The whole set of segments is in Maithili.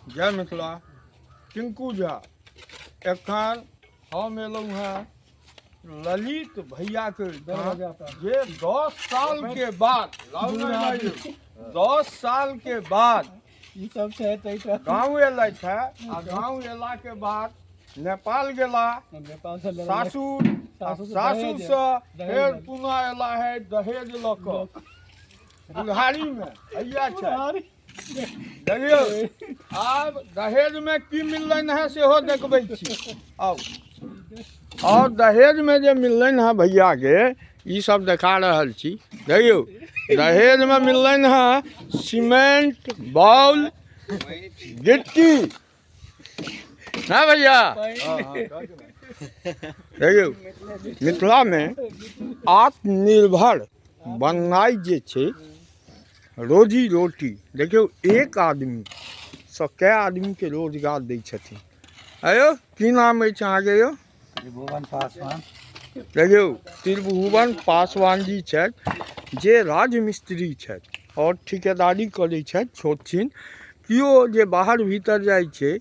जय मिथिला। टिंकू झा, एखन हम एलहुँ हेँ ललित भैयाके जे 10 साल के बाद, 10 साल के बाद ई सब छै गाँव एलथि हे आ गाँव एलाके बाद नेपाल गेला, सासुर, सासुरसँ फेर पुनः एला है दहेज लऽ कऽ बुढ़ारीमे। हैया छै, देखियौ आब दहेजमे की मिललनि हेँ सेहो देखबै छी। आउ, आओर दहेजमे जे मिललनि हेँ भैयाके, ई सब देखा रहल छी। देखियौ, दहेजमे मिललनि हेँ सीमेंट, बाउल, गिट्टी ना भैया। देखियौ, मिथिलामे आत्मनिर्भर बननाइ जे छै, रोजी रोटी, देखियौ एक आदमीसँ कए आदमीके रोजगार दै छथिन। आयौ, की नाम अछि अहाँके यौ? त्रिभुवन पासवान। देखियौ, त्रिभुवन पासवान जी छथि जे राजमिस्त्री छथि आओर ठिकेदारी करै छथि छोट छिन। केओ जे बाहर भीतर जाइ छै,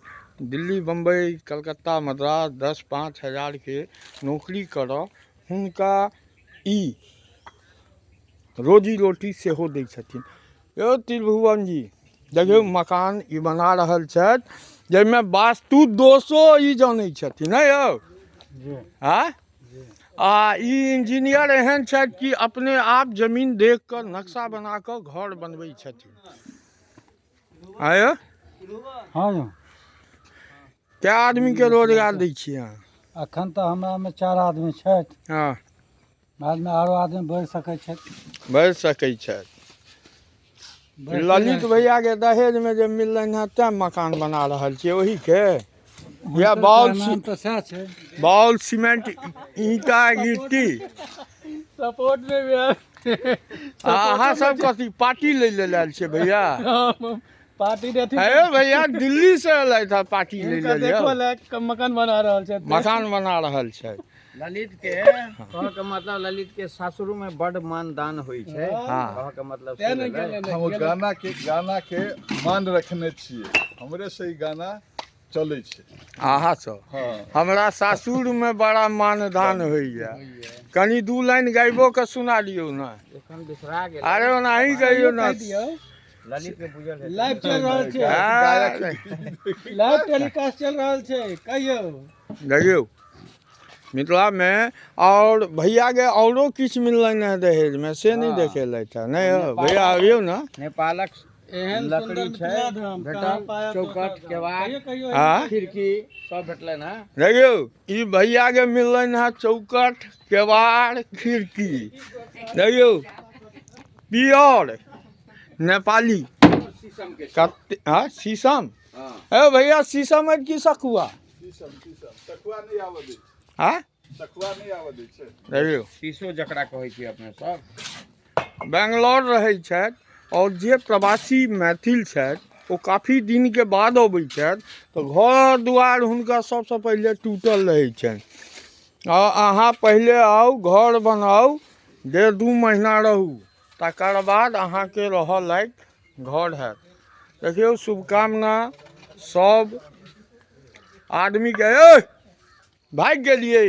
दिल्ली, बम्बई, कलकत्ता, मद्रास, 10-5 हजारके नौकरी करऽ, हुनका ई रोजी रोटी सेहो दै छथिन। यौ त्रिभुवन जी, देखियौ मकान ई बना रहल छथि जाहिमे वास्तु दोषो ई जानै छथिन ने यौ? आँय, आ ई इंजीनियर एहन छथि कि अपने आप जमीन देख कऽ नक्शा बना कऽ घर बनबै छथिन। आँय यौ? हँ यौ। कए आदमीके रोजगार दै छियै अहाँ? अखन तऽ हमरामे 4 आदमी छथि। हँ। बादमे आरो आदमी बढ़ि सकै छथि। बढ़ि सकै छथि। ललित भैयाके दहेजमे जे मिललनि हेँ तैँ मकान बना रहल छियै ओहीके या बाउल तऽ सएह छै? बाउल, सीमेंट, ईंटा, गिट्टी। सपोर्ट मे भी। अहाँ सब कथी पार्टी लै लेल आयल छियै भैया? पार्टी देथिन। हे भैया, दिल्ली से एलथि हँ पार्टी लै हिनका लेल। देखो यौ ले मकान बना रहल छथि। मकान बना रहल छथि। ललित के कहऽ के मतलब, ललित के सासुर में बड मानदान होइ छै। हँ। कहऽ के मतलब तें से ने भेलै। गेलै। हम गाना के मान रखने छियै, हमरे से ई गाना चलै छै। अहाँ सब? हँ। हमरा सासुरमे बड़ा मानदान होइया। कनि 2 लाइन गाइबो के सुना दियौ ने। एखन बिसरा गेल। अरे ओनाही कहियौ ने। कहि दियौ। ललित के बुझल हेतै। लाइव चलि रहल छै। हँ। लाइव टेलीकास्ट चलि रहल छै, कहियौ। देखियौ, मिथिलामे आओर भैयाके औरो किछु मिललनि हेँ दहेजमे से नहि हँ। देखेलथि हेँ। नहि यौ भैया, अबियौ ने। नेपालक एहन लकड़ी सुन्दर छै, मिथिला धाम भेटल, कहाँ पायब चौखट, दोसर धाम? केवाड़। कहियौ, कहियौ। आँ? खिड़की सब भेटलनि हँ। देखियौ, ई भैयाके मिललनि हेँ चौकठ, केवाड़, खिड़की। देखियौ, प्योर नेपाली। शीशम के। कते? हँ, शीशम। हँ। हे भैया, शीशम अछि कि सखुआ? शीशम, शीशम। सखुआ नहि आबऽ दै छै। आँ? सखुआ नहि आबऽ दै छै। देखियौ। शीशो जकरा कहै छियै अपने सब। बेंगलौर रहै छथि आओर जे प्रवासी मैथिल छथि ओ काफी दिनके बाद अबै छथि तऽ घर दुआर हुनका सबसँ पहिले टूटल रहै छनि। आ अहाँ पहिले आउ, घर बनाउ, 1.5-2 महीना रहू, तकर बाद अहाँके रहऽ लायक घर हैत। देखियौ, शुभकामना सब आदमीके। ए भागि गेलियै?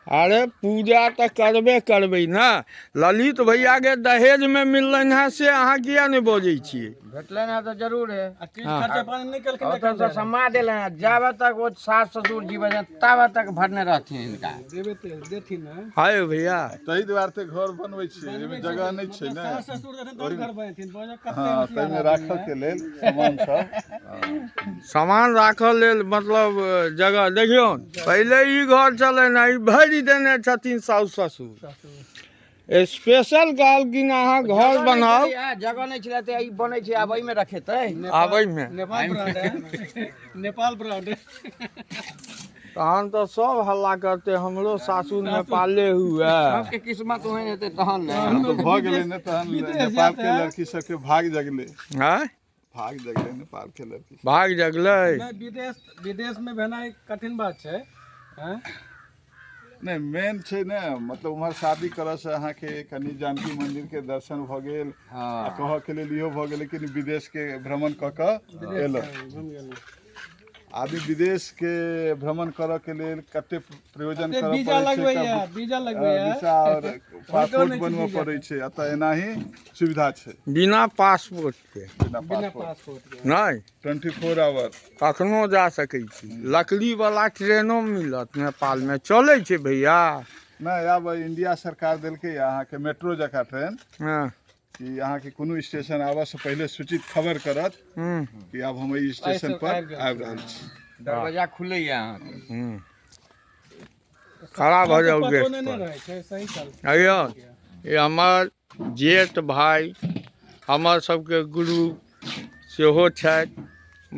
अरे पूजा तऽ करबे करबै ने। ललित भैयाके दहेजमे मिललनि हेँ से अहाँ किया नहि बजै छियै? भेटलनि हँ तऽ जरूर है। आ किछु खर्चा पानी नहि केलखिन? ओतऽ से सम्मा देलनि हँ, जाबे तक ओ सास ससुर जीबै छथि ताबे तक भरने रहथिन हिनका। देबे तऽ देथिन ने। हाय भैया। ताहि दुआरे तऽ घर बनबै छियै, एहिमे जगह नहि छै ने। सास ससुर देथिन तहन घर बनेथिन। बजै कते हँ, होशियार ताहिमे आदमी राखऽ है। के लेल सामान सब। सामान राखऽ लेल मतलब जगह। देखियौ, पहिले ई घर छलनि हँ, ई भरि देने छथिन साउस ससुर। स्पेशल कहलखिन अहाँ घर जगह नहि बनाउ। छलैया, जगह नहि छलै तऽ ई बनै छै, आब एहिमे रखेतै। आबैमे। नेपाल ब्रांड है, नेपाल ब्रांड। तहन तऽ सब हल्ला करते, हमरो सासुर नेपाले हुए। सबके किस्मत ओहन हेतै तहन ने। तहन तऽ भऽ गेलै ने, तहन विदेश नेपाल के जाते हैं। लड़की सबके भाग जगलै। आँय? भाग जगलै नेपाल के लड़की। भाग जगलै। नहि, विदेश, विदेश में भेनाइ कठिन बात छै, हैं? नहि, मेन छै ने, मतलब उम्हर शादी करऽ से अहाँके कनि जानकी मंदिर के दर्शन भऽ गेल। आ कहऽ के लेल इहो भऽ गेलै कि विदेश के भ्रमण कऽ कऽ एलहुँ। घुमि गेलहुँ। आदमी विदेश के भ्रमण करऽ के लेल कते प्रयोजन कते करऽ वीजा पड़ै छै, लगबैया, वीजा लगबैया। वीजा आओर पासपोर्ट नहि छै बनबऽ वीजा। पड़ै छै। एतऽ एनाही सुविधा छै। बिना पासपोर्ट के। बिना बिना पासपोर्ट। पासपोर्ट के। नहि। 24 आवर। कखनो जा सकै छी। लकड़ी वाला ट्रेनो मिलत नेपालमे, चलै छै भैया? नहि, आब इंडिया सरकार देलकै अहाँके मेट्रो जकाँ ट्रेन कि अहाँके कोनो स्टेशन आबऽ से पहिले सूचित खबर करत कि आब हम एहि स्टेशन पर आबि गेल। आबि रहल छी। दरवाजा खुलैया अहाँके। खड़ा भऽ जाउ पतो गेट नहि ने पर। रहै छै सही चल। अइयो ई हमर जेठ भाय, हमर सबके गुरु सेहो छथि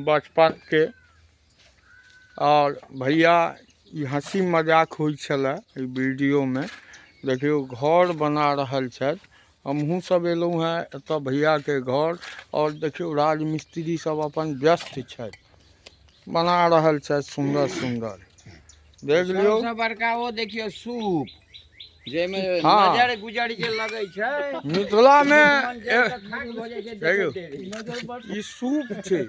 बचपनके। आओर भैया, ई हँसी मजाक होइ छलै एहि वीडियोमे। देखियौ, घर बना रहल छथि। हमहूँ सब एलहुँ हेँ एतऽ भैयाके घर आओर देखियौ, राजमिस्त्री सब अपन व्यस्त छथि, बना रहल छथि सुन्दर सुन्दर। देख लियौ। सबसँ बड़का ओ देखियौ सूप, जाहिमे नजर गुजर जे लगै छै। मिथिलामे मन जाय तऽ खाक भऽ जाइ छै। देखियौ। देखैत देरी। ई सूप छै।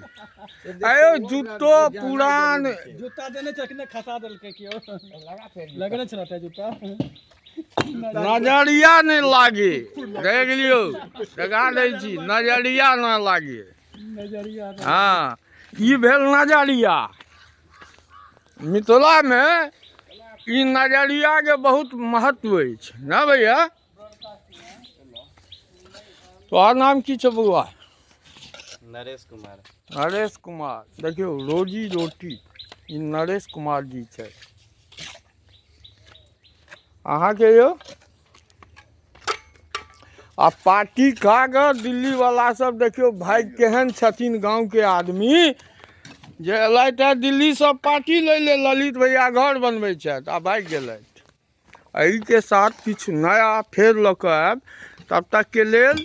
आयो जूतो पुरान। जूता देने छलखिन, खसा देलकै केओ। लगा फेर। लगने छल जूता। नजरिया नहि लागे। देख लियौ, देखा दै छी, नजरिया नहि लागे। नजरिया। हँ, ई भेल नजरिया। मिथिलामे ई नजरियाके बहुत महत्व अछि ने भैया? तोहर नाम की छौ बौआ? नरेश कुमार। नरेश कुमार। देखियौ, रोजी रोटी ई नरेश कुमार जी छै अहाँके यौ। आ पार्टी खा कऽ दिल्लीवला सब देखियौ भाई केहन छथिन। गाँवके आदमी जे एलथि हे दिल्लीसँ पार्टी लै ले, ललित भैया घर बनबै छथि आ भागि गेलथि। एहिके साथ किछु नया फेर लऽ कऽ आयब, तब तकके लेल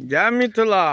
जय मिथिला।